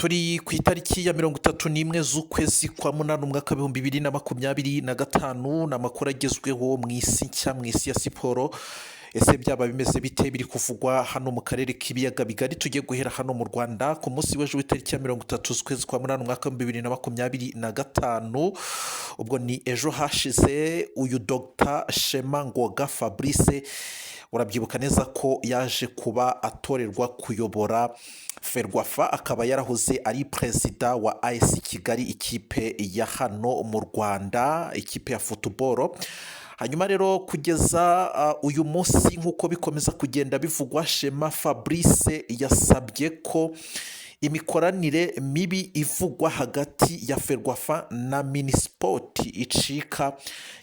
Turi ku itariki ya 31 z'ukwezi kwa munani, umwaka w'2025. Ni amakuru agezweho mu isi nshya, mu isi ya siporo. Ese byaba bimeze bite? Biri kuvugwa hano mu karere k'ibiyaga bigari. Tugiye guhera hano mu Rwanda. Ku munsi w'ejo w'itariki ya 30 z'ukwezi kwa munani, umwaka w'2025, ubwo ni ejo hashize, uyu Dr Shema Ngoga Fabrice, urabyibuka neza ko yaje kuba atorerwa kuyobora FERWAFA, akaba yarahoze ari perezida wa AS Kigali, ikipe ya hano mu Rwanda, ikipe ya football. Hanyuma rero kugeza uyu munsi, nk'uko bikomeza kugenda bivugwa, Shema Fabrice yasabye ko imikoranire mibi ivugwa hagati ya FERWAFA na MINISPORT icika,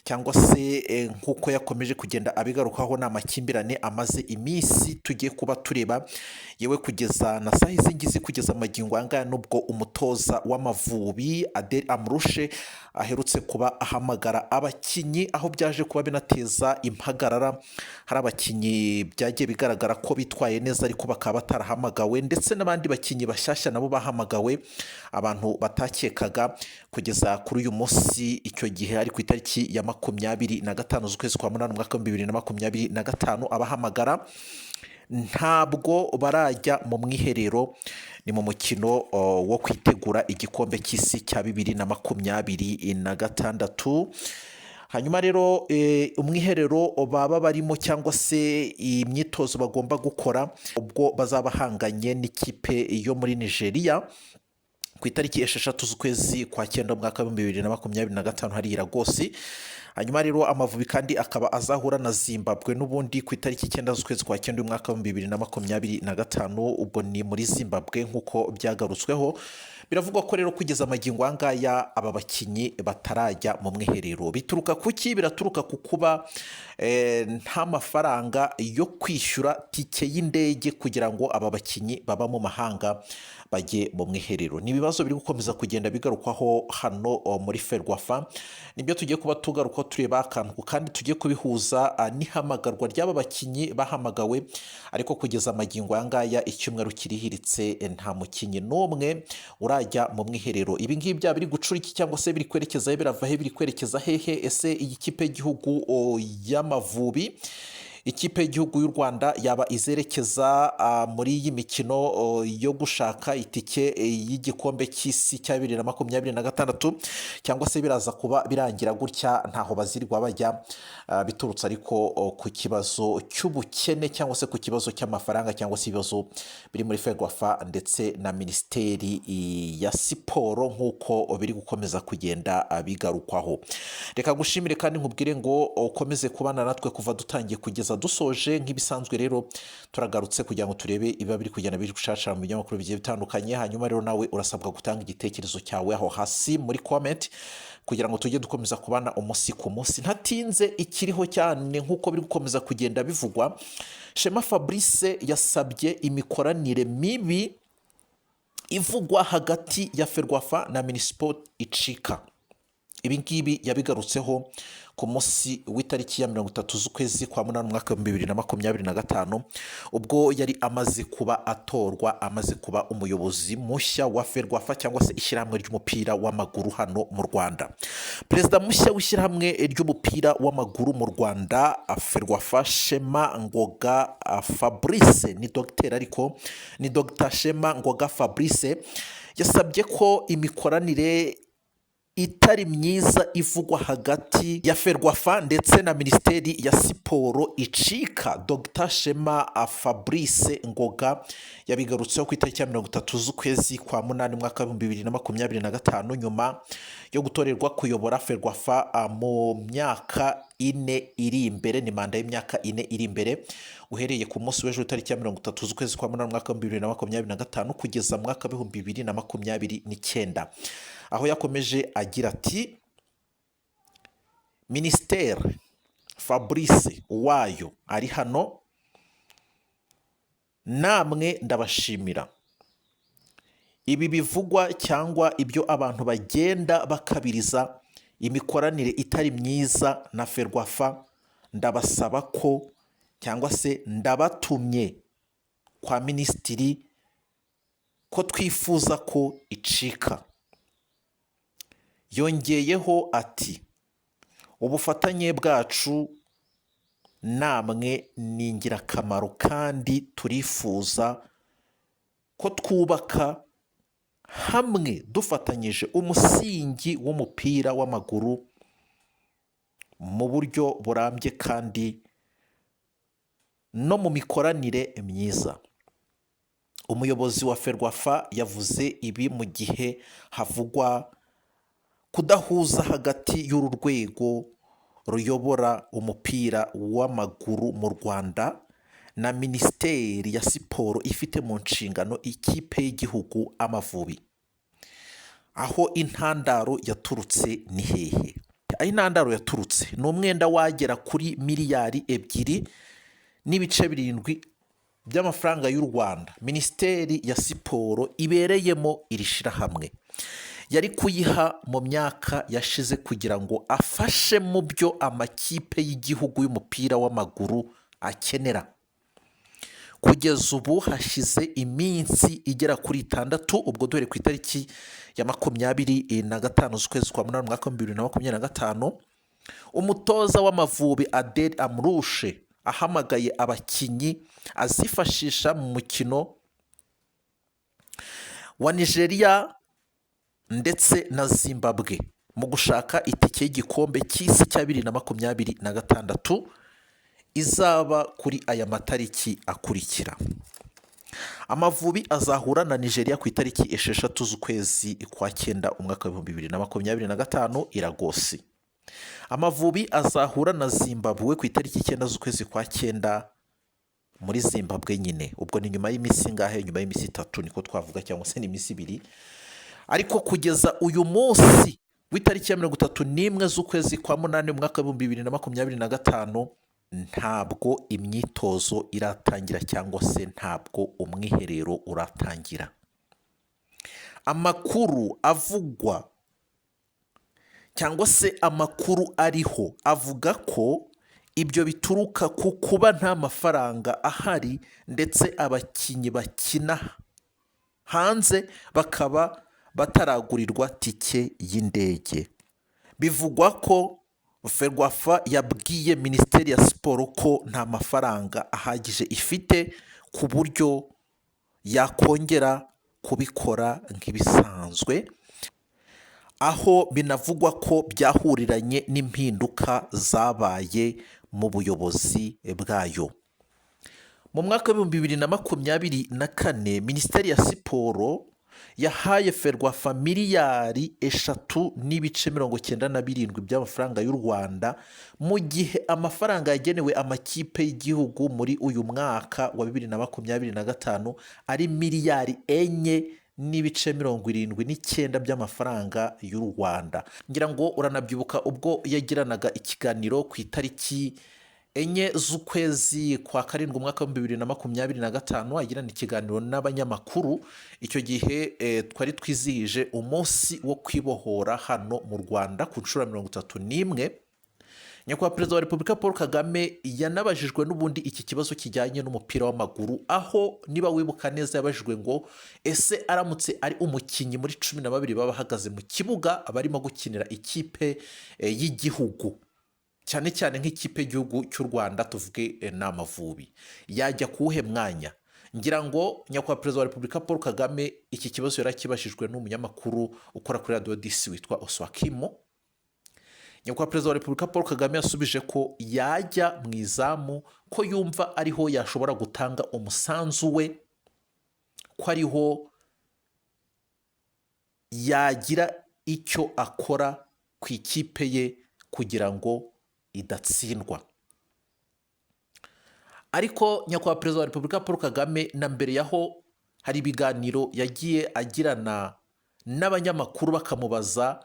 cyangwa se nk'uko yakomeje kugenda abigarukaho, ni amakimbirane amaze iminsi tugiye kuba tureba. Yewe, kugeza na saa izi ngizi, kugeza amagingo aya ngaya, nubwo umutoza w'Amavubi Adel Amrouche aherutse kuba ahamagara abakinnyi, aho byaje kuba binateza impagarara, hari abakinnyi byagiye bigaragara ko bitwaye neza ariko bakaba batarahamagawe, ndetse n'abandi bakinnyi bashyashya nabo bahamagawe abantu batakekaga. Kugeza kuri uyu munsi, icyo gihe ari ku itariki ya 25 z'ukwezi kwa munani, umwaka w'2025, abahamagara ntabwo barajya mu mwiherero. Ni mu mukino wo kwitegura igikombe cy'isi cya 2026. Hanyuma rero umwiherero baba barimo, cyangwa se imyitozo bagomba gukora ubwo bazaba bahanganye n'ikipe yo muri Nigeria ku itariki 6 z'ukwezi kwa cyenda, umwaka w'2025, hariya rwose. Hanyuma rero Amavubi kandi akaba azahura na Zimbabwe n'ubundi ku itariki 9 z'ukwezi kwa cyenda, umwaka w'2025, ubwo ni muri Zimbabwe nk'uko byagarutsweho. Biravugwa ko rero kugeza amagingo aya ngaya aba bakinnyi batarajya mu mwiherero. Bituruka ku ki? Biraturuka ku kuba nta mafaranga yo kwishyura tike y'indege kugira ngo aba bakinnyi baba mu mahanga bajye mu mwiherero. Ni ibibazo biri gukomeza kugenda bigarukwaho hano muri FERWAFA. Nibyo tugiye kuba tugarukaho, tureba akantu kandi tugiye kubihuza n'ihamagarwa ry'aba bakinnyi bahamagawe, ariko kugeza amagingo aya ngaya, icyumweru kirihiritse, nta mukinnyi n'umwe urajya mu mwiherero. Ibi ngibi byaba biri gucura iki, cyangwa se biri kwerekeza he? Birava he? Biri kwerekeza hehe? Ese iyi kipe y'igihugu y'Amavubi, ikipe y'igihugu y'u Rwanda, yaba izerekeza muri iyi mikino yo gushaka itike y'igikombe cy'isi cya 2026, cyangwa se biraza kuba birangira gutya ntaho bazirirwa bajya, biturutse ariko ku kibazo cy'ubukene, cyangwa se ku kibazo cy'amafaranga, cyangwa se ibibazo biri muri FERWAFA ndetse na Minisiteri ya Siporo, nk'uko biri gukomeza kugenda bigarukwaho? Reka gushimire kandi nkubwire ngo ukomeze kubana natwe kuva dutangiye kugeza dusoje. Nk'ibisanzwe rero turagarutse kugira ngo turebe ibiba biri kugenda biri gushashara mu binyamakuru bigiye bitandukanye. Hanyuma rero nawe urasabwa gutanga igitekerezo cyawe aho hasi muri comment, kugira ngo tujye dukomeza kubana umunsi ku munsi. Ntatinze, ikiriho cyane nk'uko biri gukomeza kugenda bivugwa, Shema Fabrice yasabye imikoranire mibi ivugwa hagati ya FERWAFA na MINISPORT icika. Ibi ngibi yabigarutseho ku munsi w'itariki ya 30 z'ukwezi kwa munani, umwaka w'2025, ubwo yari amaze kuba atorwa, amaze kuba umuyobozi mushya wa FERWAFA, cyangwa se ishyirahamwe ry'umupira w'amaguru hano mu Rwanda. Perezida mushya w'ishyirahamwe ry'umupira w'amaguru mu Rwanda, FERWAFA, Shema Ngoga Fabrice, ni dogiteri, ariko ni Dr Shema Ngoga Fabrice, yasabye ko imikoranire itari myiza ivugwa hagati ya FERWAFA ndetse na Minisiteri ya Siporo icika. Dr Shema Fabrice Ngoga yabigarutseho ku itariki ya 30 z'ukwezi kwa munani, umwaka w'2025, nyuma yo gutorerwa kuyobora FERWAFA mu myaka 4 iri imbere. Ni manda y'imyaka 4 iri imbere, uhereye ku munsi w'ejo itariki ya 30 z'ukwezi kwa munani, umwaka w'2025, kugeza mu mwaka w'2029, aho yakomeje agira ati: "Minisiteri Fabrice Uwayo ari hano, namwe ndabashimira. Ibi bivugwa cyangwa ibyo abantu bagenda bakabiriza imikoranire itari myiza na FERWAFA, ndabasaba ko, cyangwa se ndabatumye kwa minisitiri." Ko twifuza ko icika. Yongeyeho ati: "Ubufatanye bwacu namwe ni ingirakamaro kandi turifuza ko twubaka hamwe dufatanyije umusingi w'umupira w'amaguru mu buryo burambye kandi no mu mikoranire myiza." Umuyobozi wa FERWAFA yavuze ibi mu gihe havugwa kudahuza hagati y'uru rwego ruyobora umupira w'amaguru mu Rwanda na Minisiteri ya Siporo ifite mu nshingano ikipe y'igihugu Amavubi. Aho intandaro yaturutse ni hehe? Aho intandaro yaturutse ni umwenda wagera kuri miliyari 2.7 by'amafaranga y'u Rwanda Minisiteri ya Siporo ibereyemo iri shyirahamwe yari kuyiha mu myaka yashize kugira ngo afashe mu byo amakipe y'igihugu y'umupira w'amaguru akenera. Kugeza ubu hashize iminsi igera kuri 6, ubwo duhere ku itariki ya 25 z'ukwezi kwa munani umwaka wa 2025, umutoza w'Amavubi Adel Amrouche ahamagaye abakinnyi azifashisha mu mukino wa Nigeria ndetse na Zimbabwe mu gushaka itike y'igikombe cy'isi cya 2026 izaba kuri aya matariki akurikira: Amavubi azahura na Nigeria ku itariki 6 z'ukwezi kwa cyenda umwaka wa 2025 i Lagos. Amavubi azahura na Zimbabwe ku itariki 9 z'ukwezi kwa cyenda muri Zimbabwe nyine. Ubwo ni nyuma y'iminsi ingahe? Nyuma y'iminsi 3 niko twavuga, cyangwa se ni iminsi 2. Ariko kugeza uyu munsi w'itariki ya 31 z'ukwezi kwa munani mu mwaka wa 2025, ntabwo imyitozo iratangira cyangwa se ntabwo umwiherero uratangira. Amakuru avugwa cyangwa se amakuru ariho avuga ko ibyo bituruka ku kuba nta mafaranga ahari, ndetse abakinnyi bakina hanze bakaba bataragurirwa tike y'indege. Bivugwa ko FERWAFA yabwiye Minisiteri ya Siporo ko nta mafaranga ahagije ifite ku buryo yakongera kubikora nk'ibisanzwe, aho binavugwa ko byahuriranye n'impinduka zabaye mu buyobozi bwayo. Mu mwaka wa 2024, Minisiteri ya Siporo yahaye FERWAFA miliyari 3.97 by'amafaranga y'u Rwanda, mu gihe amafaranga yagenewe amakipe y'igihugu muri uyu mwaka wa 2025 ari miliyari 4.79 by'amafaranga y'u Rwanda. Ngira ngo uranabyibuka ubwo yagiranaga ikiganiro ku itariki 4 z'ukwezi kwa karindwi umwaka wa 2025, agirana ikiganiro n'abanyamakuru. Icyo gihe twari twizihije umunsi wo kwibohora hano mu Rwanda ku nshuro ya 31. Nyakubahwa Perezida wa Repubulika Paul Kagame yanabajijwe n'ubundi iki kibazo kijyanye n'umupira w'amaguru, aho niba wibuka neza yabajijwe ngo ese aramutse ari umukinnyi muri 12 baba bahagaze mu kibuga barimo gukinira ikipe y'igihugu, cyane cyane nk'ikipe y'igihugu cy'u Rwanda, tuvuge ni Amavubi, yajya kuwuhe mwanya? Ngira ngo nyakubahwa Perezida wa Repubulika Paul Kagame iki kibazo yari akibajijwe n'umunyamakuru ukora kuri Radiyo Dix witwa Oswakimo. Nyakubahwa Perezida wa Repubulika Paul Kagame yasubije ko yajya mu izamu, ko yumva ariho yashobora gutanga umusanzu we, ko ariho yagira icyo akora ku ikipe ye kugira ngo idatsindwa. Ariko nyakubahwa Perezida wa Repubulika Paul Kagame na mbere yaho hari ibiganiro yagiye agirana n'abanyamakuru, bakamubaza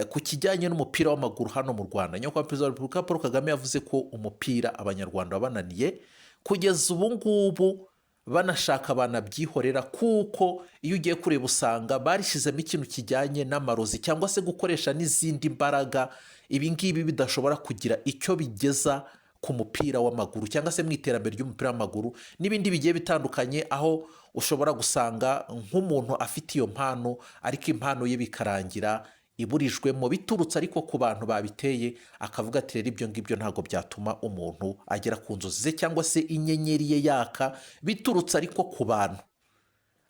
ku kijyanye n'umupira w'amaguru hano mu Rwanda. Nyakubahwa Perezida wa Repubulika Paul Kagame yavuze ko umupira Abanyarwanda wabananiye kugeza ubu ngubu, banashaka banabyihorera, kuko iyo ugiye kureba usanga barishyizemo ikintu kijyanye n'amarozi cyangwa se gukoresha n'izindi mbaraga, ibi ngibi bidashobora kugira icyo bigeza. ku mupira w'amaguru cyangwa se mu iterambere ry'umupira w'amaguru n'ibindi bigiye bitandukanye, aho ushobora gusanga nk'umuntu afite iyo mpano ariko impano ye bikarangira iburijwemo biturutse ariko ku bantu babiteye, akavuga ati rero ibyo ngibyo ntabwo byatuma umuntu agera ku nzozi ze cyangwa se inyenyeri ye yaka biturutse ariko ku bantu.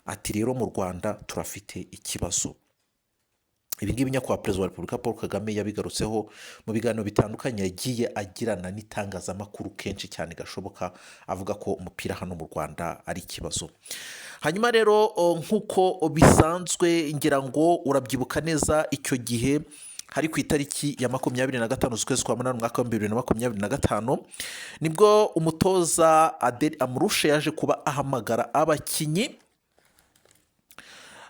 Ati rero mu Rwanda turafite ikibazo. Ibi ngibi nyakubahwa Perezida wa Repubulika Paul Kagame yabigarutseho mu biganiro bitandukanye yagiye agirana n'itangazamakuru kenshi cyane gashoboka, avuga ko umupira hano mu Rwanda ari ikibazo. Hanyuma rero nk'uko bisanzwe, ngira ngo urabyibuka neza, icyo gihe hari ku itariki ya 25 z'ukwezi kwa munani, umwaka wa 2025, nibwo umutoza Adel Amrouche yaje kuba ahamagara abakinnyi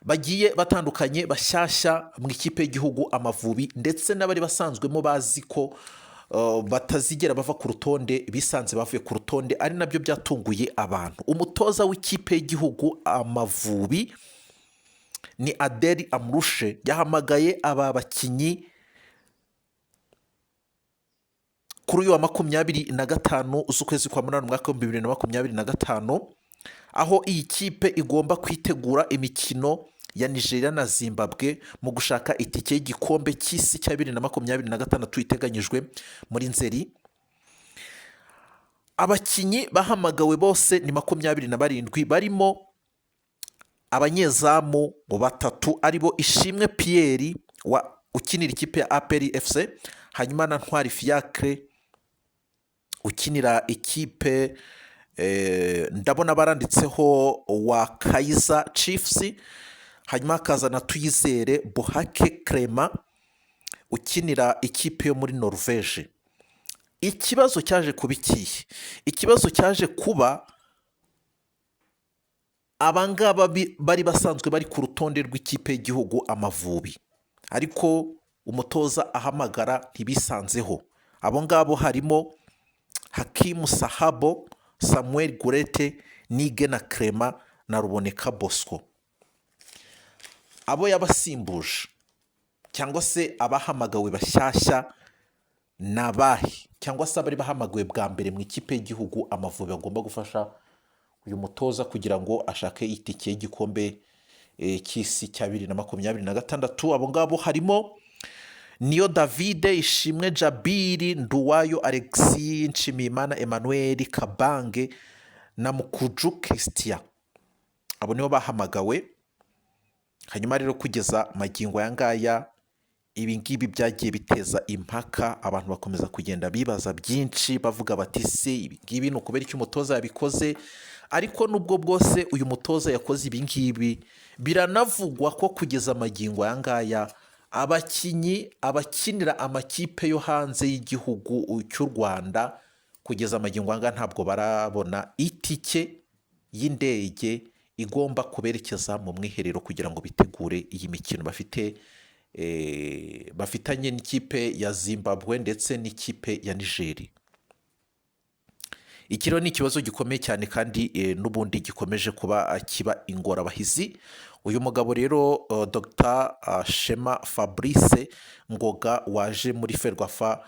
bagiye batandukanye bashyashya mu ikipe y'igihugu Amavubi, ndetse n'abari basanzwemo bazi ko batazigera bava ku rutonde bisanze bavuye ku rutonde, ari nabyo byatunguye abantu. Umutoza w'ikipe y'igihugu Amavubi ni Adel Amrouche, yahamagaye aba bakinnyi kuri uyu wa 25 z'ukwezi kwa munani, umwaka wa 2025, aho iyi kipe igomba kwitegura imikino ya Nigeria na Zimbabwe mu gushaka itike y'igikombe cy'isi cya 2026 iteganyijwe muri Nzeri. Abakinnyi bahamagawe bose ni 27, barimo abanyezamu batatu aribo Ishimwe Pierre wa ukinira ikipe ya APR FC, hanyuma na Ntwari Fiacre ukinira ikipe ndabona baranditseho wa Kaizer Chiefs, hanyuma hakaza na Tuyizere Buhake Clement ukinira ikipe yo muri Norvège. Ikibazo cyaje kuba ikihe? Ikibazo cyaje kuba abangaba bari basanzwe bari ku rutonde rw'ikipe y'igihugu Amavubi, ariko umutoza ahamagara ntibisanzeho. Abo ngabo harimo Hakimu Sahabo, Samuel Gueulette, Niyigena Clement na Ruboneka Bosco. Abo yabasimbuje cyangwa se abahamagawe bashyashya ni abahe, cyangwa se abari bahamagawe bwa mbere mu ikipe y'igihugu Amavubi bagomba gufasha uyu mutoza kugira ngo ashake itike y'igikombe cy'isi cya 2026? Abo ngabo harimo Niyo Davide, Ishimwe Jabiri, Nduwayo Alexis, Nshimiyimana Emmanuel, Kabange na Mukuju Christian. Abo nibo bahamagawe. Hanyuma rero kugeza magingo aya ngaya, ibi ngibi byagiye biteza impaka, abantu bakomeza kugenda bibaza byinshi, bavuga bati se ibi ngibi ni ukubera icyo umutoza yabikoze? Ariko nubwo bwose uyu mutoza yakoze ibi ngibi, biranavugwa ko kugeza magingo aya ngaya abakinnyi abakinira amakipe yo hanze y'igihugu cy'u Rwanda kugeza magingo aya ngaya ntabwo barabona itike y'indege igomba kuberekeza mu mwiherero kugira ngo bitegure iyi mikino bafite bafitanye n'ikipe ya Zimbabwe ndetse n'ikipe ya Nigeri. Iki rero ni ikibazo gikomeye cyane kandi n'ubundi gikomeje kuba kiba ingorabahizi. Uyu mugabo rero Dr Shema Fabrice Ngoga waje muri Ferwafa,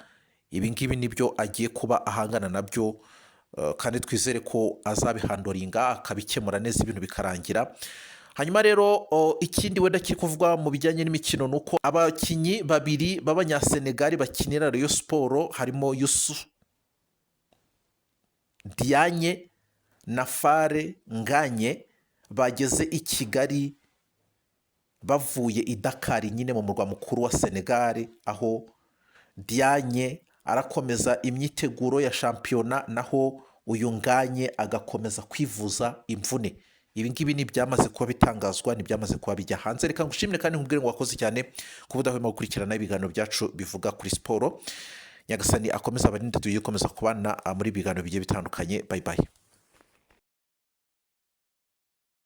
ibi ngibi nibyo agiye kuba ahangana nabyo, kandi twizere ko azabihandlinga akabikemura neza, ibintu bikarangira. Hanyuma rero ikindi wenda kiri kuvugwa mu bijyanye n'imikino ni uko abakinnyi babiri b'Abanyasenegali bakinira Rayon Sports, harimo Youssou Diagne na Fall Ngagne, bageze i Kigali bavuye i Dakar nyine mu murwa mukuru wa Senegal, aho Diagne arakomeza imyiteguro ya shampiyona, naho uyu Ngagne agakomeza kwivuza imvune. Ibi ngibi ni ibyamaze kuba bitangazwa, ni ibyamaze kuba bijya hanze. Reka ngushimire kandi nkubwire ngo wakoze cyane kuba udahwema gukurikirana ibiganiro byacu bivuga kuri siporo. Nyagasani akomeza abarinde, tugiye gukomeza kubana muri ibiganiro bigiye bitandukanye. Bye bye.